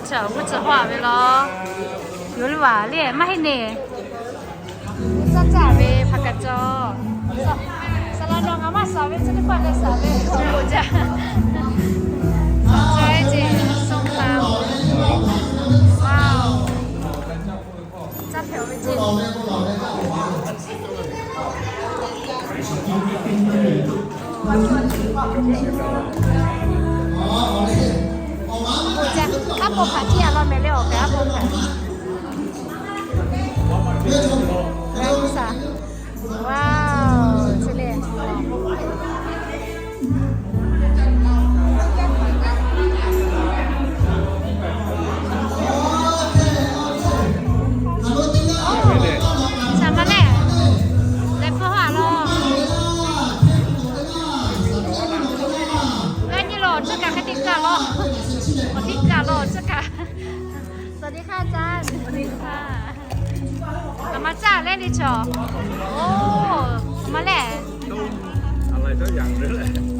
Chaw g'uˇ tcuh hawˇ ve law. Yoˬ le vaˬ le maˇ heˆ neˬ. Caˇ caˇ ve hpaˍ kaꞈ cawˬ. Saˍ laꞈ nawˬ ngaˬ maˇ saˍ ve, chi teˇ hpaˍ leh saˍ ve awˬ bon jaˇ. Saˍ cawˇ ce, song k'a. Wow. Caˇ hpehꞈ ve ce. Aˉ po hpaˍ tiˉ a law mehˍ le, awˬ hk'e aˉ po hpaˍ. Wow, chi le. Saˍ ma lehˬ, leh hpfuhˇ haˉ law. Leh nyi law tcuhˉ kaꞈ hk'e te kaˇ law. Awˬ tiˉ kaˇ law tcuhˉ kaꞈ. สวัสดีค่ะอาจารย์ สวัสดีค่ะ Aˬ ma caˇ leh le chaw. Oˇ, aˬ ma lehˬ.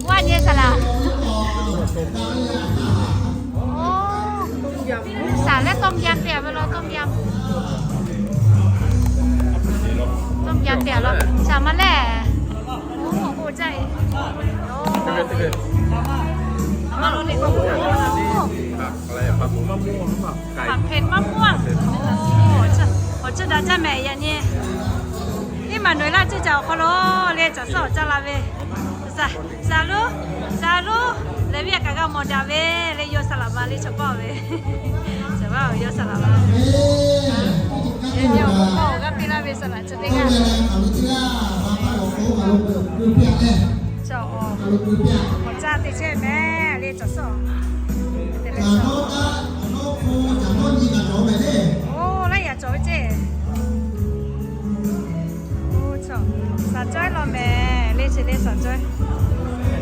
G'aˇ nyi saˍ laꞈ. Oˇ, saˍ leh ต้มยำ te ve law, ต้มยำ. ต้มยำ te law. Saˍ ma lehˬ. Oˇ, oˇ caˇ e. Oˇ. Aˬ ma lo le. Oˇ. อะไรอะ ผัดมะม่วงหรือเปล่า ไก่ ผัดเผ็ดมะม่วง โอ้ awˬ ceuˬ daꞈ jaˇ mehˍ yaꞈ nyi. Iˉ maˍ nawˬ laˇ ceuˬ caꞈ awˬ hk'aw lo le caˬ suhˉ awˬ caˇ la ve. Saˍ, saˍ loˉ, saˍ loˉ, lehˬ ve a kaꞈ g'a mawˬ daꞈ ve le, yawˇ saˍ laꞈ ma le chaw paˇ ve. Chaw paˇ yawˇ saˍ laꞈ ma. Yawˇ nyi awˬ hk'aw awˬ g'aˇ piˇ laˇ ve saˍ laꞈ chi teˇ g'aˇ. Chaw awˬ, awˬ caˇ te chehˇ mehˍ le caˬ suhˉ. Oˇ, laiˉ yaꞈ cawˬ ve ceˇ. Oˇ, saˍ cawehˉ law mehˍ le, chi le saˍ cawehˉ.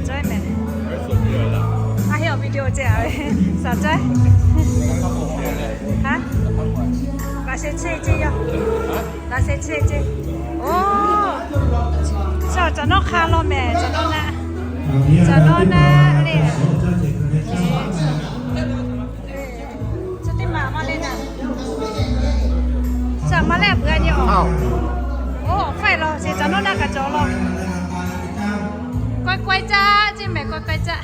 Saˍ cawehˉ mehˍ. A heˆ awˬ video ceˇ a ve. Saˍ cawehˉ. Haˉ, laꞈ sheh chehˇ ceˇ yoˬ. Laꞈ sheh chehˇ ceˇ. Oˇ, saˍ caˬ nawˉ hk'a law mehˍ, caˬ nawˉ na, caˬ nawˉ na le. Chi teˇ maˬ maˇ le na. Saˍ ma lehˬ beuꞈ nyi awˬ. Oˇ, awˬ hk'aw e law, chi caˬ nawˉ na kaꞈ cawˬ law. Kawehˇ kawehˇ caˇ ceˇ mehˍ, kawehˇ kawehˇ caˇ.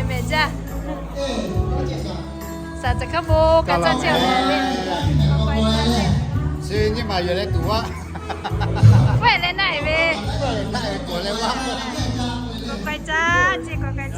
Mehˍ jaˇ. Saˍ caˬ hkaˉ bon kaꞈ caˇ ceˇ a le. Chi nyi maˬ yehˬ leh tuˬ vaˇ. Kawehˇ leh naˆ e ve. Kawehˇ caˇ ceˇ, kawehˇ